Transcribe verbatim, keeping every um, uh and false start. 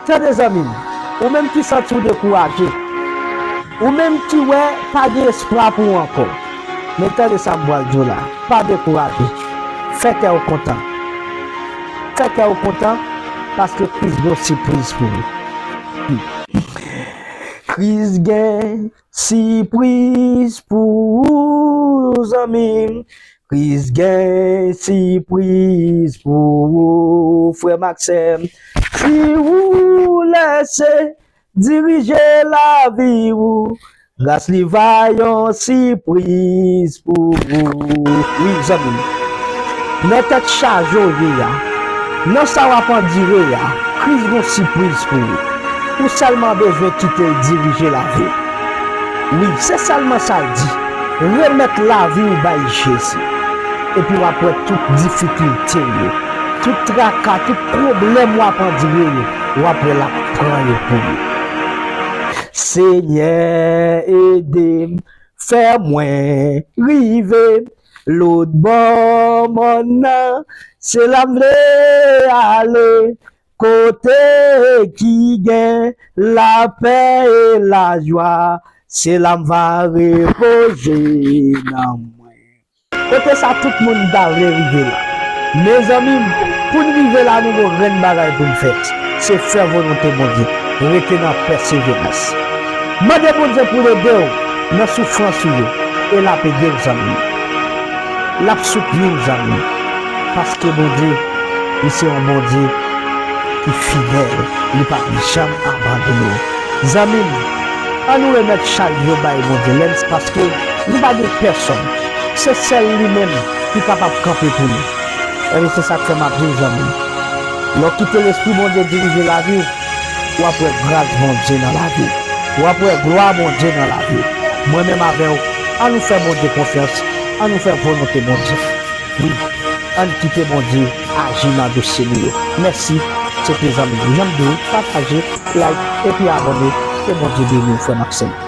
Tande zanmi m, ou menm ki santi w dekouraje, ou menm ki wè pa gen espwa pou ou ankò, men tande sa m pral di w la, pa dekouraje. Fè kè w kontan. Fè kè w kontan, paske Kris gen yon sipriz pou ou. Kris gen sipriz pou ou, zanmi m. Kris gen sipriz pou ou, frè m ak sè m. Si ou lèse dirije lavi ou, gras li va yon sipriz pou ou. Wi, zanmi m. Nan tèt chaje w ye a, nan sa w ap andire a, Kris gon sipriz pou ou. Ou sèlman bezwen kite l dirije lavi w. Wi, se sèlman sa l di. Remèt lavi w bay Jezi. Epi w ap wè tout difikilte yo, tout traka, tout pwoblèm w ap andire yo, w ap wè l ap pran yo pou ou. Senyè, ede m, fè mwen rive lòt bò mòn nan, se la m vle ale, kote ki gen lapè e lajwa, se la m va repoze nanm mwen. Kote sa tout moun ta vle rive la. Mezanmi, pou n rive la, nou gon grenn bagay pou n fè. Se fè volonte Bondye. Rete nan pèseverans. Mande Bondye pou l ede w nan soufrans ou yo. E l ap ede w, zanmi m. L ap soutni w, zanmi m. Paske Bondye, li se yon Bondye ki fidèl. Li p ap janm abandone w. Zanmi m, ann nou remèt chaj yo bay Bondye, lè n, paske nou pa gen pèsòn. Se sèl li menm ki kapab kanpe pou nou. Ebyen, se sa k fè m ap di w, zanmi m. Lè w kite Lespri Bondye dirije lavi w, w ap wè gras Bondye nan lavi w. W ap wè glwa Bondye nan lavi w. Mwen menm avè w, ann nou fè Bondye konfyans, ann nou fè volonte Bondye. Wi, ann kite Bondye aji nan dosye nou yo. Mèsi, se te zanmi w Jean Doux, pataje, like, epi abòne. Ke Bondye beni w, frè m ak sè m.